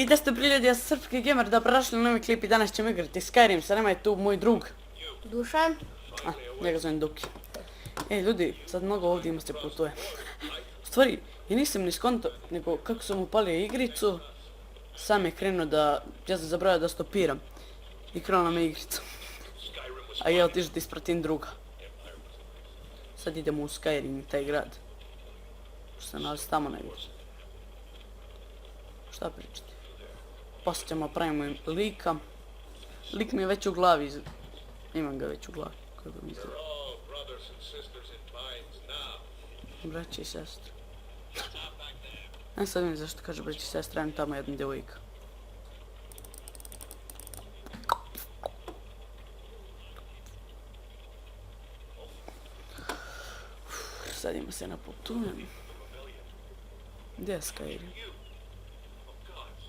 I da ste priljubi, ja sam Srpski gamer, da prošli novi klip i danas ćemo igrati Skyrim, sa nama je tu moj drug. Dušan. Ja ga zovem Duki. Ljudi, sad mnogo ovdje ima se putuje. U stvari, ja nisam ni skonto, nego kako sam upalio igricu, sam je krenuo da, ja sam zaboravio da stopiram. I krenuo nam je igrica. A ja otišao da ispratim druga. Sad idemo u Skyrim i taj grad. Što se nalazi tamo negdje. Šta pričati? Poslije ćemo pravimo lika. Lik mi je već u glavi. Imam ga već u glavi. Kako mi izgleda. Braći i sestre. Ne sad vidim zašto kaže braći i sestre, imam tamo jedna djevojka. Sad ima se naputujem. Gdje je Skyrim?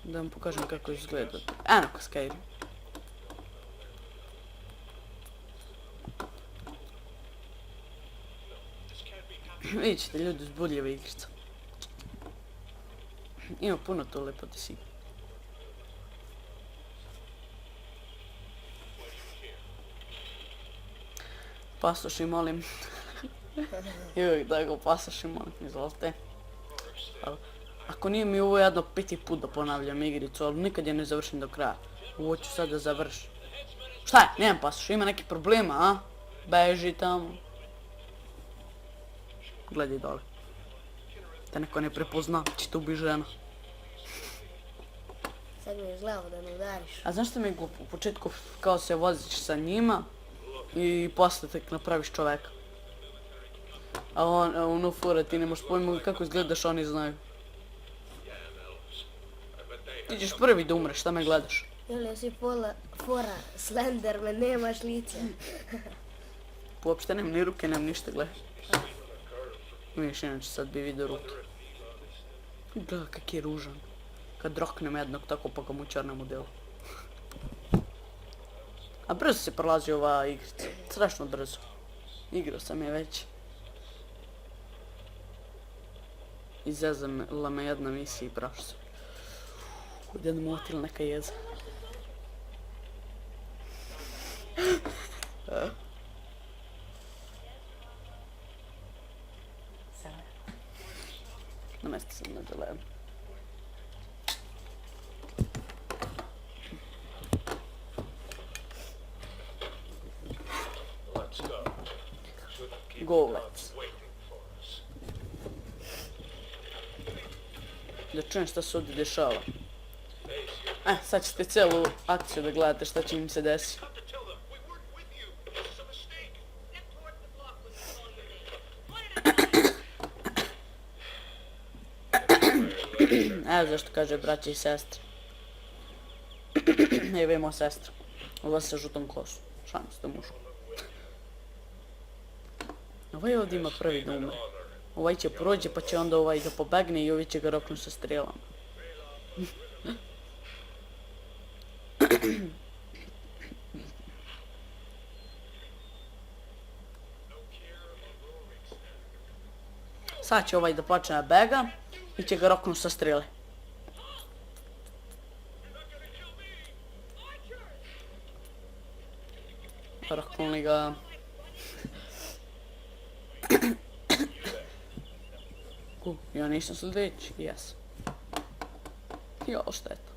Da vam pokažem kako izgleda. Eno ko Skyrim. Vidjet ćete ljudi uzbudljive igrica. Ima puno to lepote si. Pasoši molim. I uvijek da ga pasoši molim, izvolite. Ako nije mi ovo jedno 5. put da ponavljam igricu, ali nikad je ne završim do kraja. Ovo ću sad da završim. Šta je? Nemam pasoš, ima neki problema, a? Beži tamo. Gledaj dole. Da neko ne prepozna, će tu bi žena. Sad mi je zlavo da me udariš. A znaš što mi je u početku kao se voziš sa njima i posle tek napraviš čoveka. A ono fura ti nemaš pojma kako izgledaš, oni znaju. Ti ćeš prvi da umreš, šta me gledaš? Ili si fora Slenderman, nemaš lice. Uopšte nemam ni ruke, nemam ništa, gledaj. Vidiš, inače sad bi vidio ruke. Gledaj kak je ružan. Kad roknem jednog tako pa ga mu črnem u delu. A brzo se prolazi ova igrica. Strašno brzo. Igrao sam je već. Izezala me jedna misija i prašao sam. Gdje da mu otili neka jeza. Namesti sam na zelenu. Go, let's. Da čujem šta se ovdje dešava. Sad ćete cijelu akciju da gledate šta će im se desiti. Evo zašto kaže braće i sestre. Evo imamo sestra. Ova sa žutom kosu. Šalim se da mušku. Ovaj ovdje ima prvi da umre. Ovaj će prođe pa će onda ovaj da pobegne i ovaj će ga roknuti sa strelama. Sad će ovaj da počne da bega i će ga roknuti sa strele. Roknuli ga. Ja nisam sljedeći, jes. Jo, šteta.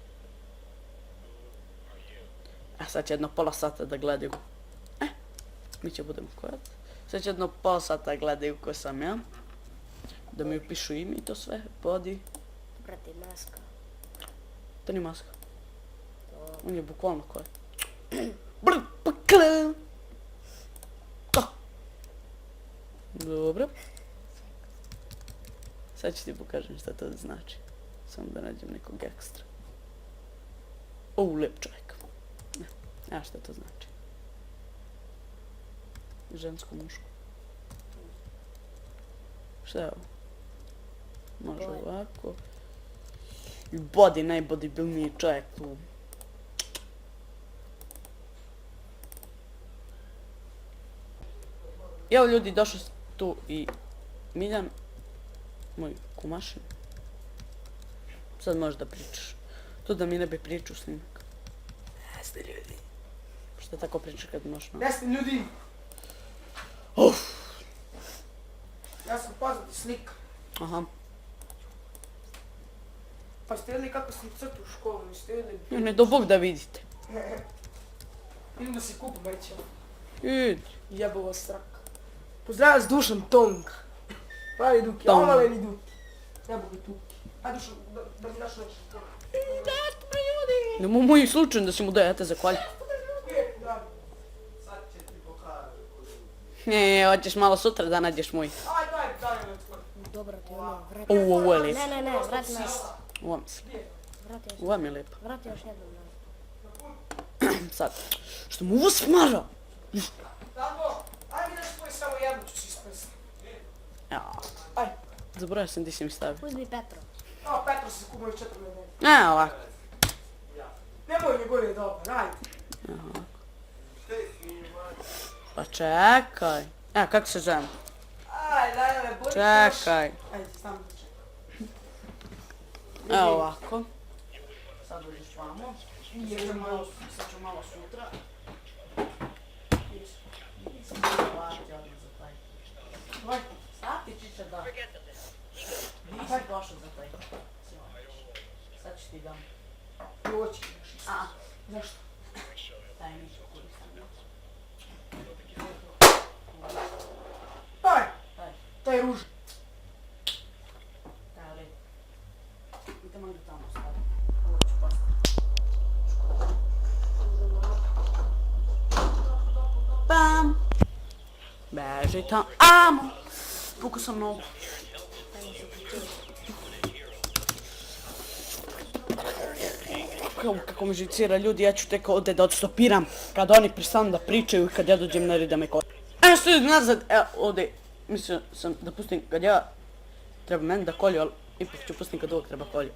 Sad će jedno pola sata da gledaju. Mi će budemo kojat. Sad će jedno pola sata da gledaju ko sam ja. Da mi upišu ime i to sve, body. Brate, maska. To nije maska. To... On je bukvalno ko je. Brpakle! Dobro. Sad ću ti pokažem šta to znači. Samo da nađem nekog ekstra. Lijep čovjek. Evo šta to znači. Žensko, muško. Šta je ovo? Može ovako. I body, najbodybuildniji čovjek tu. I evo ljudi, došli tu i Miljan, moj kumašin. Sad možeš da pričaš. To da mi ne bi pričao snimak. Jeste ljudi. Šta tako priča kad možeš no? Jeste ljudi. Uf. Ja sam poznati slika. Aha. Pa ste vidjeli kako sam crtu u školu, niste vidjeli? Ne do Bog da vidite. Idem da si kupim već. Idi. Jebo vas strak. Pozdrav s Dušan Tong. Pravi Duki, Tong. omaleni Duki. Jebo ga Duki. Ajde Dušan, da mi daš nešto. Nemo moj slučajno da si mu dajete za kvalj. Sad će ti pokazati. Ne, hoćeš malo sutra da nađeš moj. Daj. Dobro ti ono, vrati. Ovo je lijepo. Ne, vrati nas. Ovo mislim. Vrati još, Ovo mi je lijepo. vrati još jednom nas. Sad. Što mu ovo smara? Tako, ajde mi daš tvoj samo jednu ću si ispesti. Ja. Aj. Zaboravio sam gdje si mi stavio. Uzmi Petro. O, Petro se kupio 4 nedelje. Ne, ovako. Nemoj njegove dobar, ajde. Pa čekaj. Kako se zovem? Ajde, budi Čekaj. Ajde, samo da čekaj. Evo ovako. Sad uđeš vamo. Sad ću malo sutra. Vaj, Sad ti čiče da. Nisi došao za taj. Sad ću ti dam. doći. A, Zašto? taj ništa koristam. Aj, Taj, taj ruž. taj je lijepo. I tamo gdje tamo stavim. Ovo ću postaviti. Bam! Beži tamo. Amo! Pukao sam nogu. Kako mi žicira ljudi, ja ću tek ovdje da odstopiram kad oni pristanu da pričaju i kad ja dođem na red da me kolje. Stoji nazad, ovdje, mislio sam da pustim kad ja treba meni da kolju, ali ipak ću pustim kad ovog treba kolju.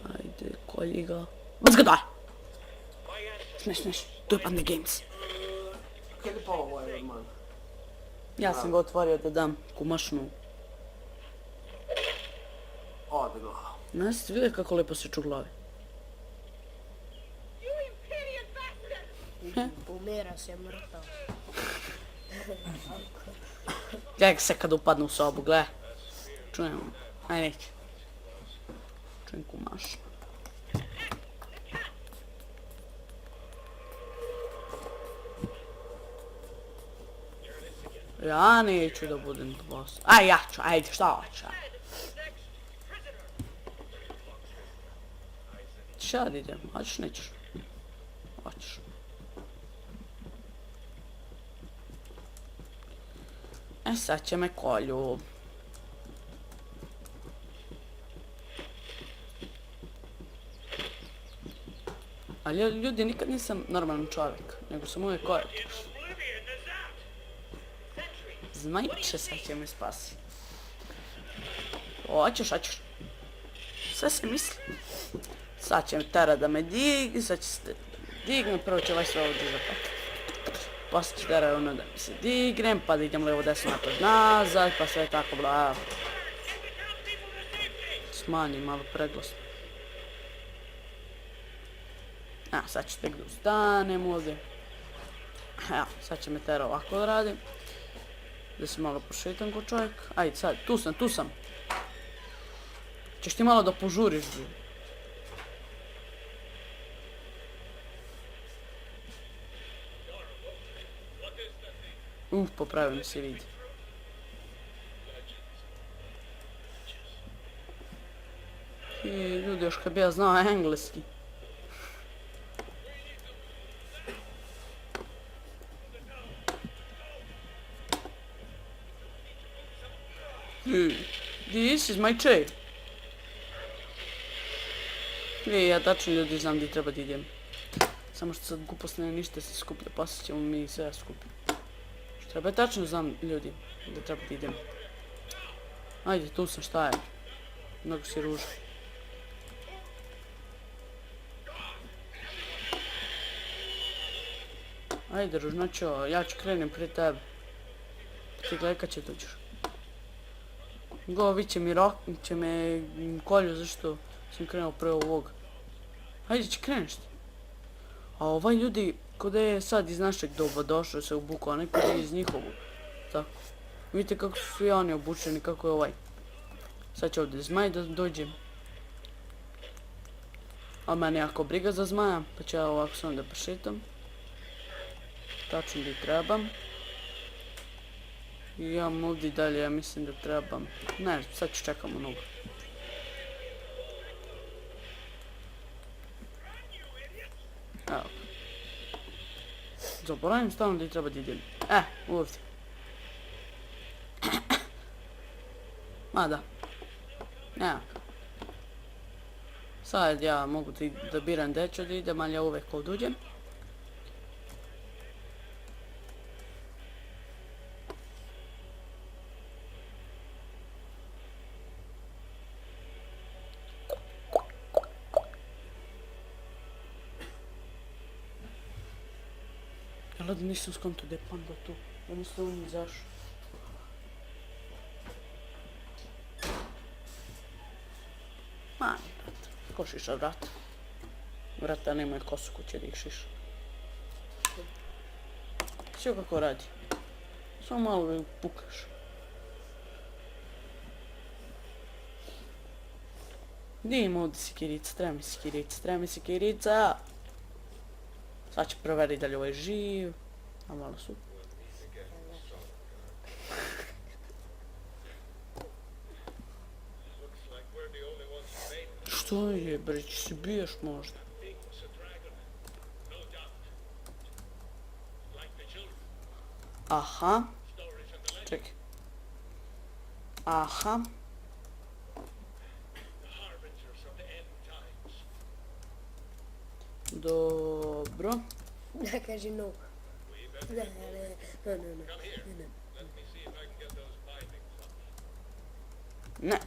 Ajde, kolji ga. Let's go die! Smeš, to je Panda Games. Kada pa ovo je man? Ja sam ga otvorio da dam kumašnu. Ode ga. Znaš, ste vidjeli kako lepo se ču glavi? Umira se mrtav. Gledaj se kad upadnu u sobu, gledaj. Čujem, aj neće. Čujem kumašnu. Ja neću da budem boss. Aj, ja ću, ajde, šta hoću, ajde. Šta da idem, hoćeš, nećeš? Hoćeš. Sad će me kolju. Ali ja, ljudi, nikad nisam normalan čovjek, nego sam uvijek korak. Zmajiće sad će me spasiti. Hoćeš. Sve se misli. Sad će me tera da me digne, sad će se digne, prvo će ovaj sve ovdje zapati. Poslije će tera ono da mi se dignem, pa da idem levo desno napred nazad, pa sve tako bla. Smanjim malo preglasno. Sad ću tek da ustanem ovdje. Evo, sad će me tera ovako da radim. Da se malo pošetam ko čovjek. Ajde sad, tu sam. Češ ti malo da požuriš, ljudi. Popravim se, vidi. I ljudi, još kad bi ja znao engleski. This is my chair. Ja tačno ljudi znam gdje treba da idem. Samo što sad glupost nema ništa se skuplja, poslije ćemo mi sve skupiti. Što treba, ja tačno znam ljudi gdje treba da idem. Ajde, tu sam, šta je? Mnogo si ružan. Ajde, ružnoćo, ja ću krenem prije tebe. Ti gledaj kad će dođeš. Govi će me kolju, zašto sam krenuo pre ovog. Hajde, će kreneš ti. A ovaj ljudi, ko da je sad iz našeg doba došao se obuku, a neko je iz njihovu. Tako. Vidite kako su svi oni obučeni, kako je ovaj. Sad će ovdje zmaj da dođe. A mene jako briga za zmaja, pa ću ja ovako samo da prošetam. Tačno gdje trebam. I ja ovdje dalje, ja mislim da trebam. Ne, sad ću čekam mnogo. Evo. Zaboravim stalno gdje treba da idem. Ovdje. Mada. Evo. Sad ja mogu da biram gdje ću da idem, ali ja uvek ovdje uđem. Jel da nisam skonto da je panda tu. Ja mislim da on izašao. Mani, brate. Ko šiša vrata? Vrata nemoj kosu kuće da ih šiša. Sve kako radi. Samo malo da pukaš. Gdje ima ovdje sikirica? Treba mi sikirica. Sad ću provjeriti da li ovaj živ. A malo su. Što je, bre, će se biješ možda? Aha. Čekaj. Aha. Dobro. Da kaži no. Ne. Ne.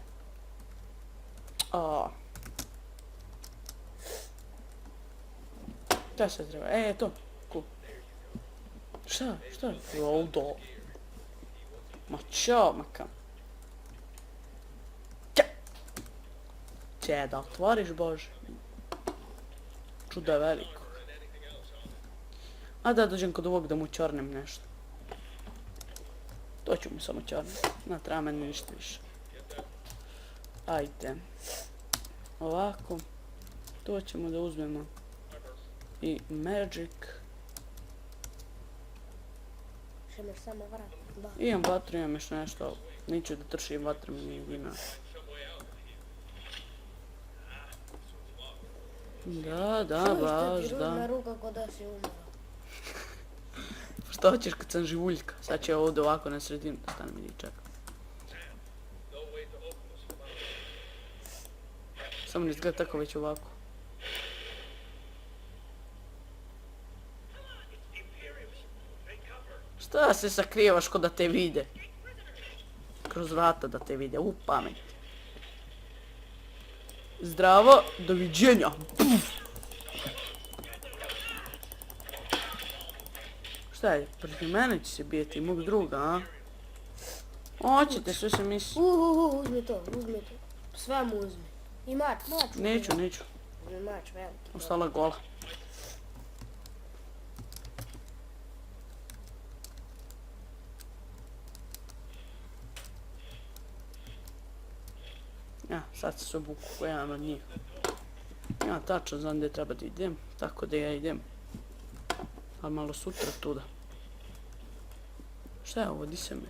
Šta se treba? To. Cool. Šta? Rodo. Ma čao, maka. Če da otvoriš, Bože. Čudo je veliko. A da dođem kod ovog da mu čornem nešto. To ću mu samo čornem. Ne treba meni ništa više. Ajde. Ovako. To ćemo da uzmemo. I magic. Šemaš samo vrat. Imam vatru, imam još nešto. Neću da tršim vatrom ni vina. Da, baš da. Na ruka ko da si umro. Šta hoćeš kad sam živuljka? Sad će ovdje ovako na sredinu da stanem i čekam. Samo ne izgleda tako već ovako. Šta se sakrijevaš ko da te vide? Kroz vrata da te vide, u pamet. Zdravo, doviđenja. Šta je, protiv mene će se bijeti, mog druga, a? Hoćete, sve se misli. Uzmi to. Sve mu uzmi. I mač. Neću. Uzmi mač, veliki. Ostala gola. Ja, sad se obuku ko jedan od njih. Ja tačno znam gdje treba da idem, tako da ja idem. Ali malo sutra tuda. Šta je ovo, di se me?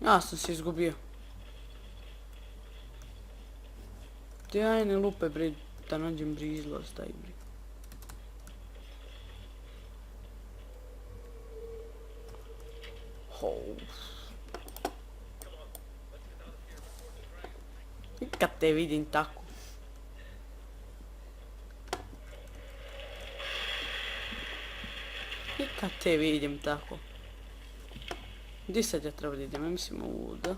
Ja sam se izgubio. Ti ajne lupe, bre, da nađem brizlo, staj, bre. I kad te vidim tako. I kad te vidim tako. Gdje sad ja treba da idem? Ja mislim ovuda.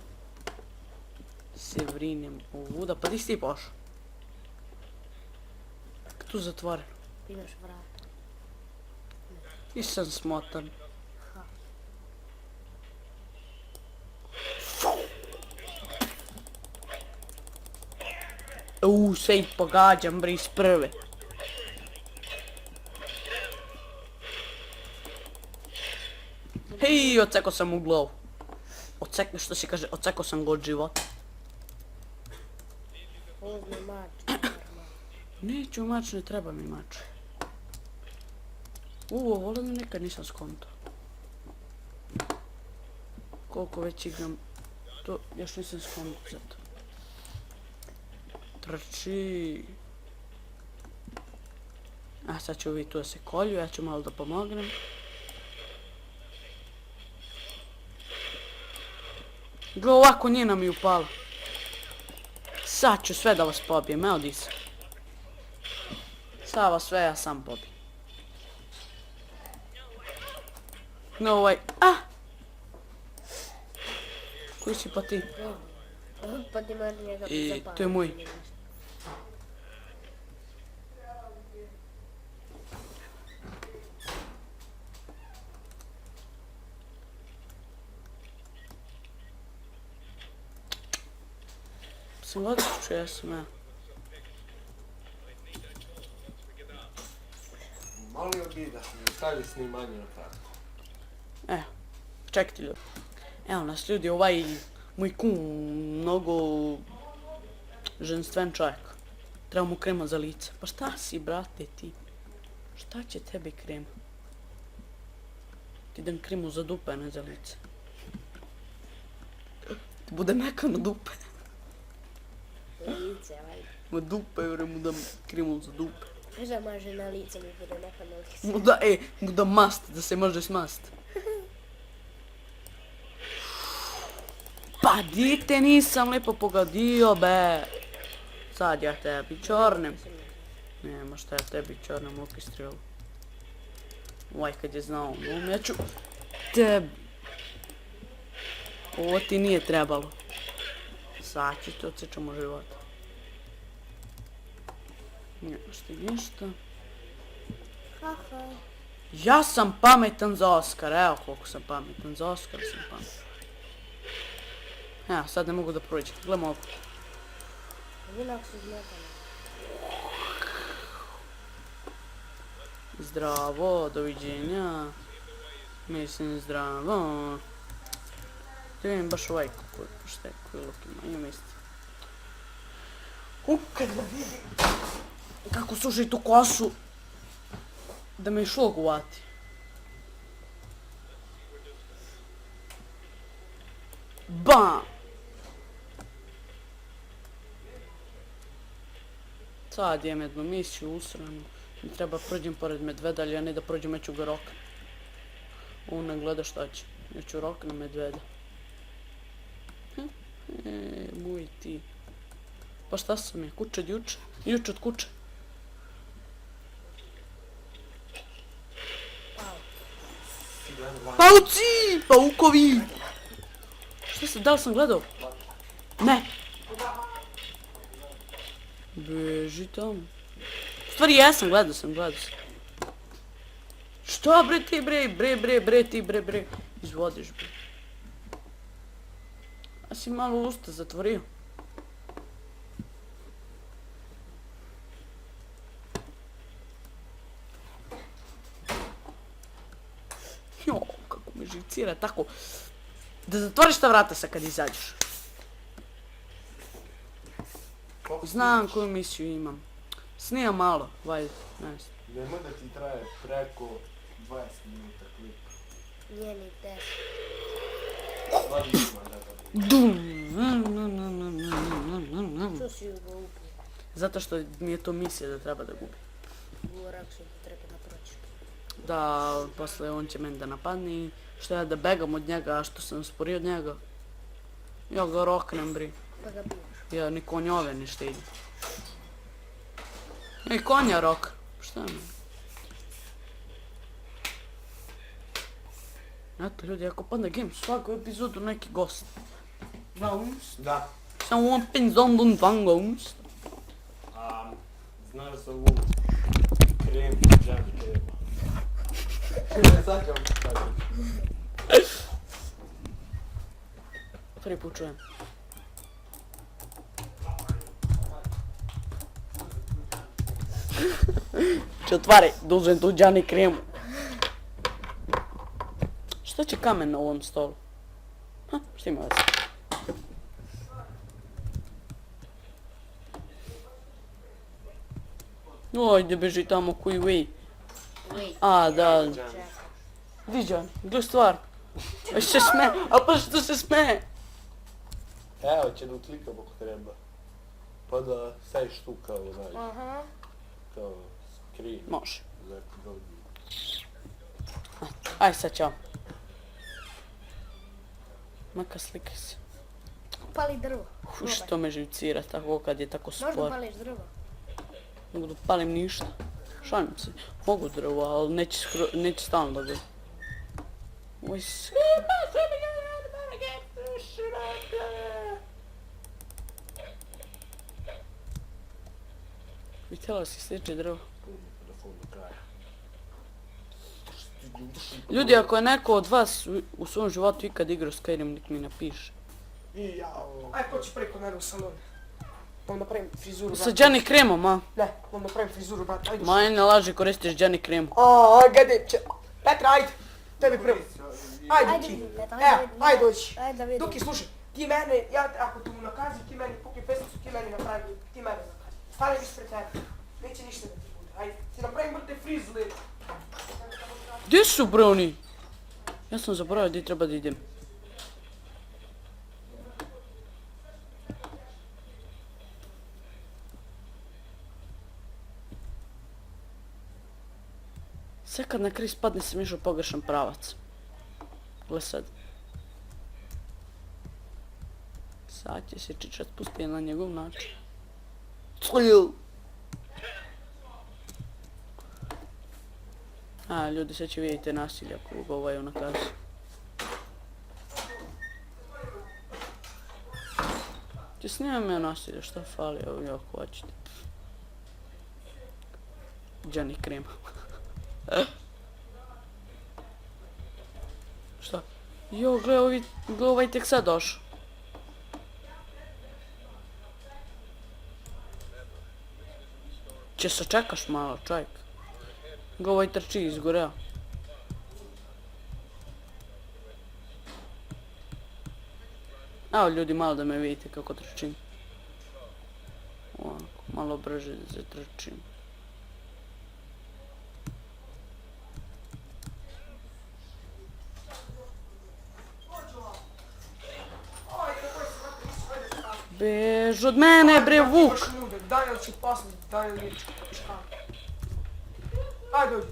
Se vrinem ovuda. Pa di si ti pošao? Tu zatvoreno. Imaš vrata. I sam smotan. Sve ih pogađam, bre, iz prve. Hej, oceko sam u glavu. Što se kaže, oceko sam ga od života. Uzme mač. Karma. Neću mač, ne treba mi mač. Ovo mi nekad nisam skontao. Koliko već igram, to još nisam skontao zato. Trči. A sad ću vidjeti tu da se kolju, ja ću malo da pomognem. Gle, ovako nije nam i upala. Sad ću sve da vas pobijem, evo di sam. Sad vas sve ja sam pobijem. No ovaj, koji si pa ti? Pa ti mora njega I zapaliti. to je moj. Sam gledao što jesam, ja. Molio bi da mi stavi snimanje na kratko. Evo, čekajte ljudi. Evo nas ljudi, ovaj moj kum, mnogo ženstven čovjek. Treba mu krema za lice. Pa šta si, brate, ti? Šta će tebi krema? Ti dam kremu za dupe, a ne za lice. Ti bude mekano dupe. Lice, valjda. Ma dupe, bre, mu dam kremu za dupe. Možda može na lice mi bude neka na lice. Mu da mast, da se može smast. Pa dite, nisam lijepo pogodio, be. Sad ja tebi čornem. Nema šta ja tebi čornem luk i strelu. Ovaj kad je znao ja ću tebi. Ovo ti nije trebalo. Sad ću ti odsečemo života. Nemaš ti ništa. Haha. Ja sam pametan za Oskar, evo koliko sam pametan, za Oskar sam pametan. Evo, sad ne mogu da prođem, gle mogu. Vinak su zmetane. Zdravo, doviđenja. Mislim zdravo. Da vidim baš ovaj koji luk ima, imam isti. Kad da vidim kako suši tu kosu. Da me i šlog uvati. Bam! Sad jem jednu misiju usranu. Mi treba prođem pored medveda, a ne da prođem, ja ću ga rokna. On ne gleda šta će. Ja ću rokna medveda. Moj ti. Pa šta sam ja, kuća od juče? Juče od kuće. Pauci! Paukovi! Šta se, da li sam gledao? Ne. Beži tamo. U stvari jesam, gledao sam. Šta bre ti bre, izvodiš bre. A si malo usta zatvorio. Jo, kako me živcira tako. Da zatvoriš ta vrata sad kad izađeš. Znam koju misiju imam. Snijam malo, valjda, ne znam. Nemoj da ti traje preko 20 minuta klip. Nije ni te. Vadi ima da ga Što si ga upio? Zato što mi je to misija da treba da gubi. Govorak su da treba da proći. Da, posle on će meni da napadne i što ja da begam od njega, a što sam sporio od njega. Ja ga roknem, bri. Pa ga biješ. Ja ni konjove ni štidim. I konja rok. Šta mi? Eto ljudi, ako Panda Games svaku epizodu neki gost. Da. Samo opin zombun vangons. Znaš za ovu krem džem krema. Sad ću vam staviti. Prvi put čujem. Če otvari, da uzem tu džani kremu. Šta će kamen na ovom stolu? Ha, šta ima veze? Ajde, beži tamo koji vej. A, da. Di Džani, gle stvar. A se sme, a pa što se sme? Evo će da uklikam ako treba. Pa da staviš tu kao, znaš, Aha. kao screen. Može. Za drugi. Aj sad ćao. Maka slikaj se. Pali drvo. Što me živcira tako kad je tako Možda spor. pališ drvo. Mogu da palim ništa. Šalim se. Mogu drvo, ali neće stalno da gledam. Oj se. Bi htjela si sliči drvo. Telefon do kraja. Ljudi, ako je neko od vas u svom životu ikad igrao Skyrim, nek mi napiše. I jao. Aj, ko će preko mene u salon? Vam napravim frizuru, Sa brate. džani kremom, a? Ne, vam napravim frizuru, brate, ajde. Ma ne laži, koristiš džani kremu. Gade, Petra, ajde. Tebi prvo. Ajde, Ajde Duki. vidim, Petra, Ajde doći. Ajde da vidim. Duki, slušaj, ti mene, ako tu mu nakazi, ti meni pukni pesnicu, ti meni nakazi. Stanem ispred tebe. Neće ništa da ti bude. Ajde, ti napravim brte friz, lijepo. Gdje su bre oni? Ja sam zaboravio gdje treba da idem. Sve kad na kraj spadne sam išao pogrešan pravac. Gle sad. Sad će se čičat pustiti na njegov način. Clil! A, ljudi, sad će vidjeti nasilje ako ga ovaj nakazi. Ti snimam ja nasilje, šta fali, evo ja ako hoćete. Džani krema. Šta? Jo, gle ovaj tek sad došao. Če se čekaš malo, čovjek. Gle ovaj trči izgoreo. Evo ljudi, malo da me vidite kako trčim. Ovako, malo brže da se trčim. Bež od mene bre Vuk! Daniel će poslati, Daniel neće škam. Ajde dođi.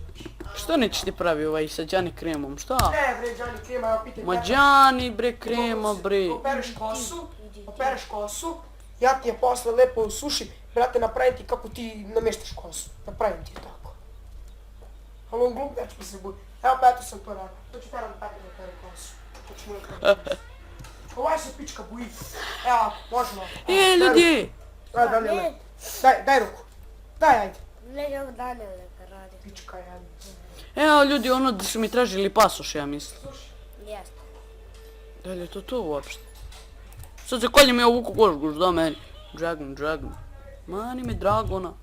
Što neće ti pravi ovaj sa džani kremom, šta? Ne bre, Džani krema, ja pitaj Ma Petra. džani bre krema bre. Opereš kosu, ja ti je posle lepo usušim, brate, napravim ti kako ti namještaš kosu. Napravim ti je tako. Ali on glup, neće mi se budi. Evo, Petu sam to radio. To ću teram Petra da operem kosu. To ću mu napraviti kosu. Ovaj se pička boji. Evo, možemo. Ljudi! Ajde, Daniele. Daj ruku. Daj, ajde. Ne, ovo Daniel neka radi. Pička je, ajde. Evo ljudi, ono da su mi tražili pasoš, ja mislim. Jeste. Da li je to uopšte? Sad se koljem ja Vuku kožguš, da meni. Dragon. Mani me Dragona.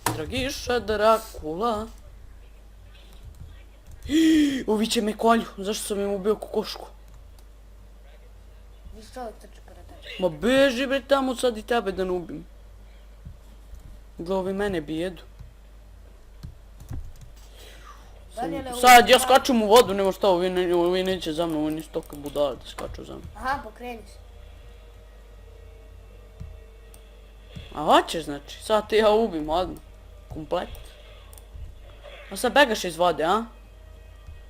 Dragiša Drakula. Ovi će me kolju, zašto sam im ubio kokošku? Vi što ovdje trče kada tebe? Ma beži bre tamo sad i tebe da ne ubim. Gle, ovi mene bijedu. Daniele, ovo- Sad ja skačem u vodu, nema šta, ovi neće za mnom, ovi nisu toliko budale da skaču za mnom. Aha, pokreni se. A hoćeš znači, sad te ja ubim odmah. Komplet. A sad begaš iz vode, a?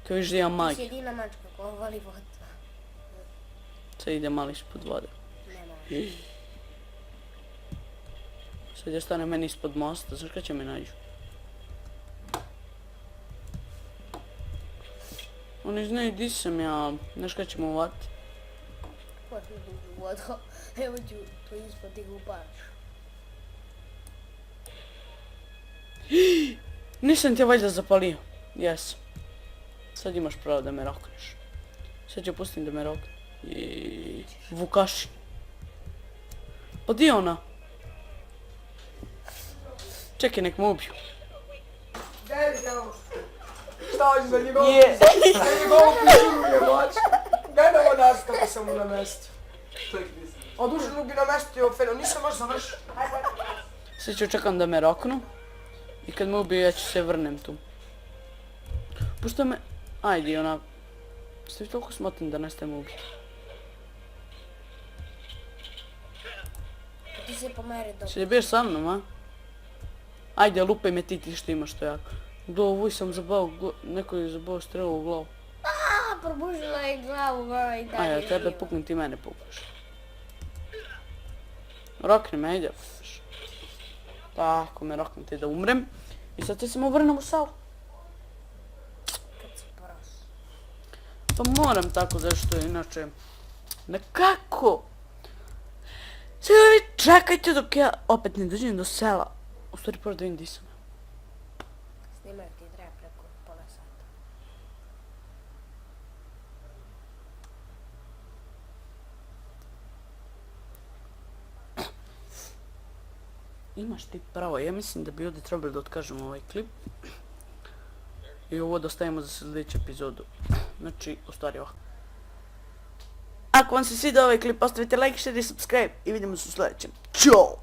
Kao viš da imam Ti si magiju. jedina mačka koja voli vodu. Sad ide malo ispod vode. Nema. Sad ja stane meni ispod mosta, znaš kada će me nađu? Oni znaju di sam ja, znaš kada ćemo uvati? Ko ti uđu u vodu? Evo ću tu ispod ti upaš. Nisam te valjda zapalio. Jes. Sad imaš pravo da me rokneš. Sad ću pustim da me rokne. I Vukaši. Pa di je ona? Čekaj, nek me ubiju. Šta hoćeš za njegovu pižuru jeboć? Gledaj ovo nas kako sam mu namestio. Oduženu bi namestio Feno, nisam još završio. Sad ću čekam da me roknu. I kad me ubiju ja ću se vrnem tu. Pošto me... Ajde onak. Ste vi toliko smotni da neste me ubiti. Ti se pomeri dobro. Će li biješ sa mnom, a? Ajde, lupaj me ti što imaš to jako. Vuj sam zabao, neko je zabao strelu u glavu. Probužila je glavu, bro, i dalje Ajde, tebe puknem, ti mene pukneš. Rokni me, ajde. Tako me roknem ti da umrem. I sad ti se mu vrnem u salu. Kad si poros. Pa moram tako zašto inače... Nekako! Sada vi čekajte dok ja opet ne dođem do sela. U stvari prvo da vidim di sam. Snimaju ti treba preko pola sata. Imaš ti pravo, ja mislim da bi ovdje trebali da otkažemo ovaj klip. I ovo da ostavimo za sljedeću epizodu. Znači, u stvari ovo. Ako vam se svidio ovaj klip, ostavite like, share i subscribe i vidimo se u sljedećem. Ćao!